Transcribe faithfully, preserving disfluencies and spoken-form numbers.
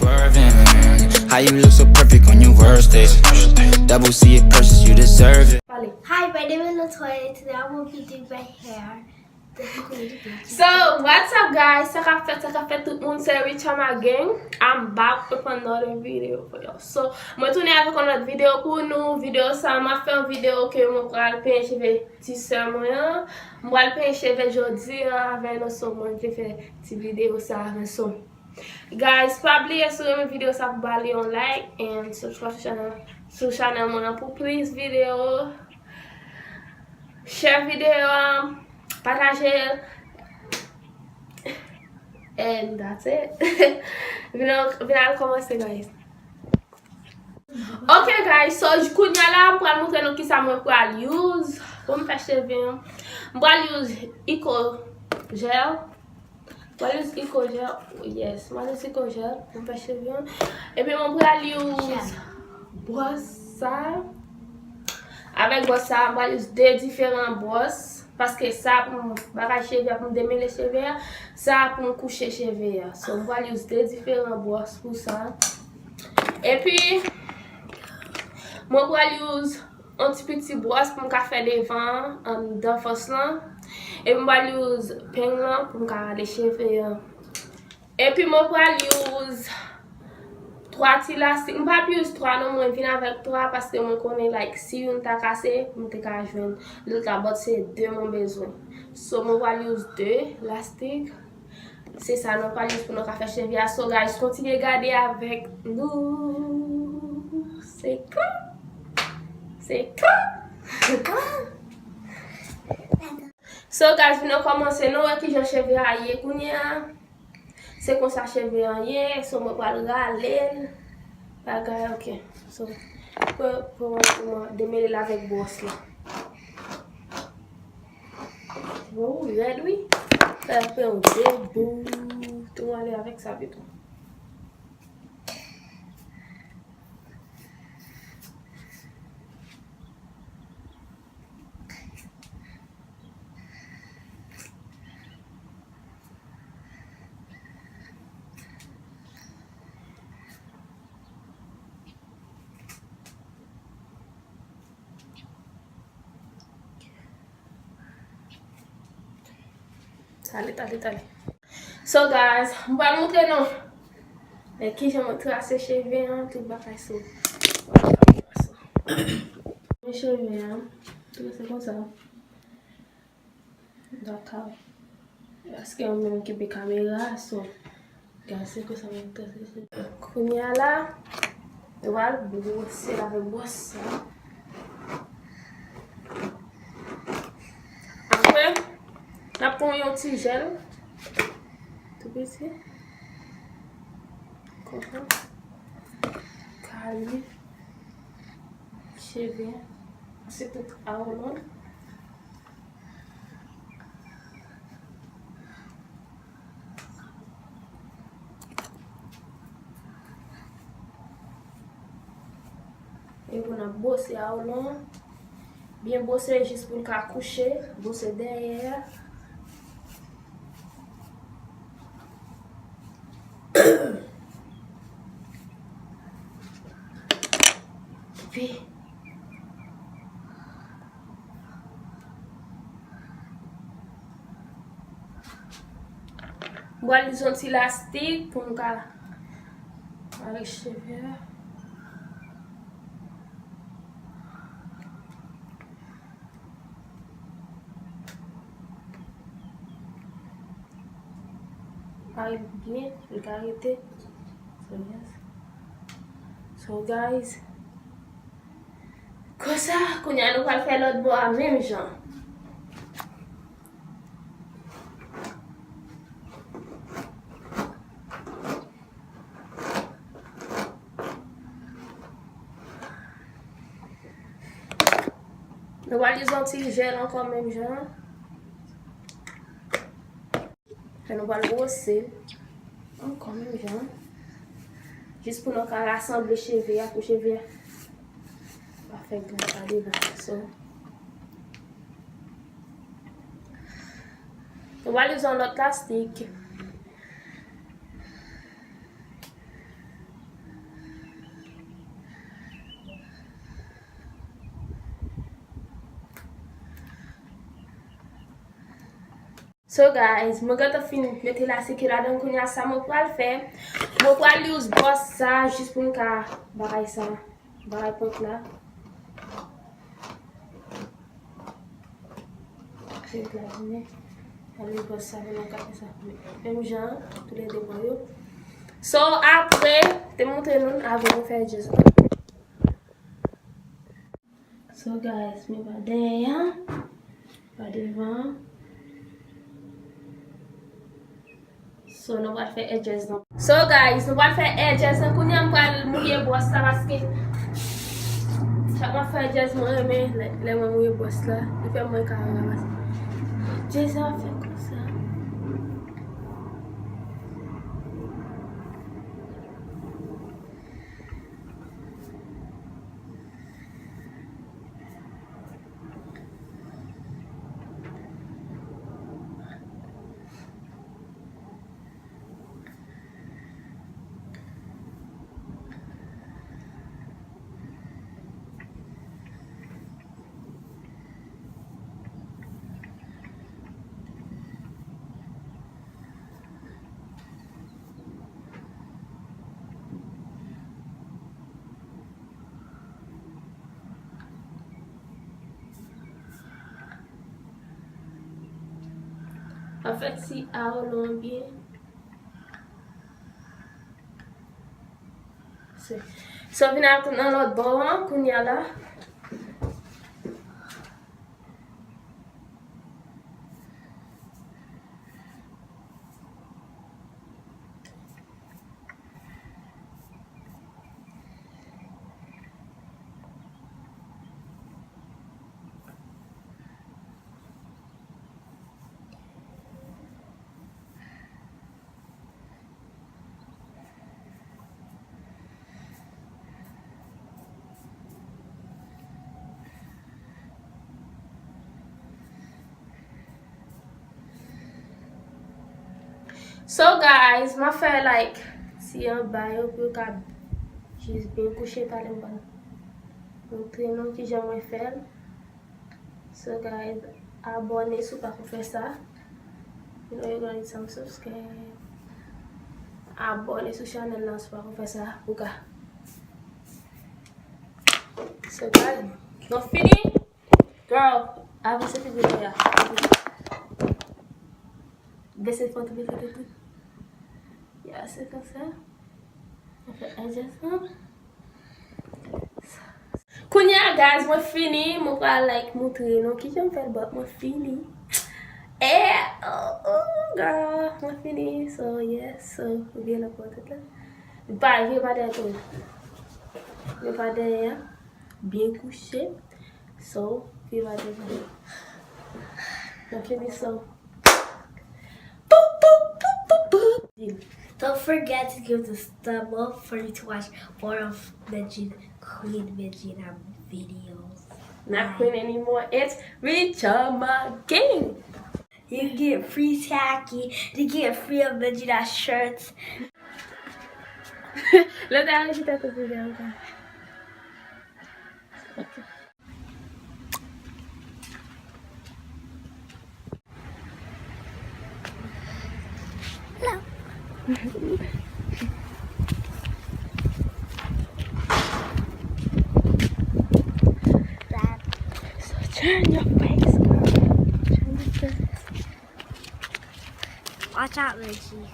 Swerving. How you look so perfect on your worst days? Double C it precious, you deserve it. Pale. Hi, my name is Latoya, and today I will be doing my hair. So, what's up, guys? Sa k ap fèt, sa k ap fèt, tout moun, se Richama Gang. I'm back with another video for y'all. So, mwen tounen avèk yon lòt videyo pou nou. Videyo sa, m ap fè yon videyo ke mwen pral penyen cheve ti sè mwen an. M pral penyen cheve jodi an avè nou, so mwen vle fè ti videyo sa avè nou. Guys, pa bliye si w renmen videyo sa pou ba li yon like and subscribe sou channel, sou channel mwen an pou plis videyo. Share videyo an, pataje l. And that's it. Vin al, vin al kòmanse, guys. Ok, guys, so kounye a la, m pral montre nou kisa mwen pral use pou m fè cheve an. M pral use Eco Gel. M pral use Eco Gel, yes, m pral use Eco Gel pou m fè cheve an. Epi mwen pral use bwòs sa. Avèk bwòs sa, m pral use de diferan bwòs. Paske sa pou m bagay cheve a, pou m demele cheve a. Sa pou m kouche cheve a. So, m pral use de diferan bwòs pou sa. Epi, mwen pral use yon ti piti bwòs pou m ka fè devan an, anndan fòs lan. Epi m pral use peng lan pou m ka rale cheve an. Epi mwen pral use twa ti lastik. M p ap use twa non, mwen vin avèk twa paske mwen konnen, like, si youn ta kase, m te ka jwenn lòt la, but se de mwen bezwen. So, mwen pral use de lastik. Se sa nou pral use pou nou ka fè cheve a. So, guys, kontinye gade avèk nou. Se ka. Se ka. So, guys, vin nou kòmanse. Nou wè kijan cheve a ye kounye a. Se konsa cheve an ye. So, mwen pral rale l. Bagay, ok. So, pou, pou, pou mwen demele l avèk bwòs la. Bon, ou rèd, wi. Fè, fè yon de bout. Tou ale avèk sa pito. Tale, tale, tale. So, guys, m pral montre nou, eh, kijan mwen trase cheve an, tout bagay, so. Men cheve an, trase konsa. Dakò. Paske mwen menm ki kenbe kamera, so. Gade, se konsa mwen trase cheve. Kounye a la, nou pral bwose l avèk bwòs sa. Apre, n ap pran yon ti jèl. Tou piti. Konsa. Kale cheve. Se tout a w menm. Epi n ap bwose a w long. Byen bwose jis pou l ka kouche. Bwose dèyè a. Epi, m pral use yon ti lastik pou m ka mare cheve a. Mare l byen, li ka rete. So, yes. So, guys, konsa, kounye a nou pral fè lòt bò a menm jan. Nou pral use yon ti jèl ankò menm jan. Fè nou pral bwose l ankò menm jan. Jis pou nou ka rasanble cheve a, pou cheve a pa fè grenn pa devan. So, nou pral use yon lòt lastik. So guys, mwen gentan fin mete lasiki ladan, kounye a sa mwen pral fè, mwen pral use bwòs sa jis pou m ka bagay sa, bagay pant la. Pant la vini. Pral use bwòs sa pou mwen ka fè sa. Menm jan, tou le de bò yo. So apre, te montre nou avan mwen fè edges la. So guys, men pa dèyè a, pa devan. So nou pral fè edges lan. So guys, nou pral fè edges lan. Kounye a m pral mouye bwòs la paske chak m ap fè edges mwen renmen lè, lè mwen mouye bwòs la. Li fè mwen ka ranmase. Edges lan ap fè konsa. Anfèt, si a w lonbyen. Se, se w vin ak nan lòt bò an, kounye a la. So guys, m ap fè like ti anba yo pou yo ka jis byen kouche, talè m pral montre nou kijan mwen fè l. So guys, abòne si w pako fè sa. You know you gonna need some subscribe. Abòne sou chanèl la si w pako fè sa pou ka. So guys, nou fini. Girl, avanse figi w ya. Bese fò tou, bese fò tou. Ya, se konsa. Mwen fè edges lan. Kounye a, guys, mwen fini. Mwen pral, like, montre nou kijan m fè l, but mwen fini. Eh, oh, oh, girl, mwen fini. So, yes, so, vye nan pòtèt la. Pa, vye pa dèyè tou. Vye pa dèyè, byen kouche. So, vye pa dèyè. Mwen fini, so. Don't forget to give this thumb up for you to watch more of Medjine, Queen Medjina videos. Not Queen anymore, it's Rich Chama Gang. You get free tacky, you get free of Medjina shirts. Lè w ta rejte tou pou vè ankò. Ok. So turn your face, girl. Turn your face. Watch out, Richie.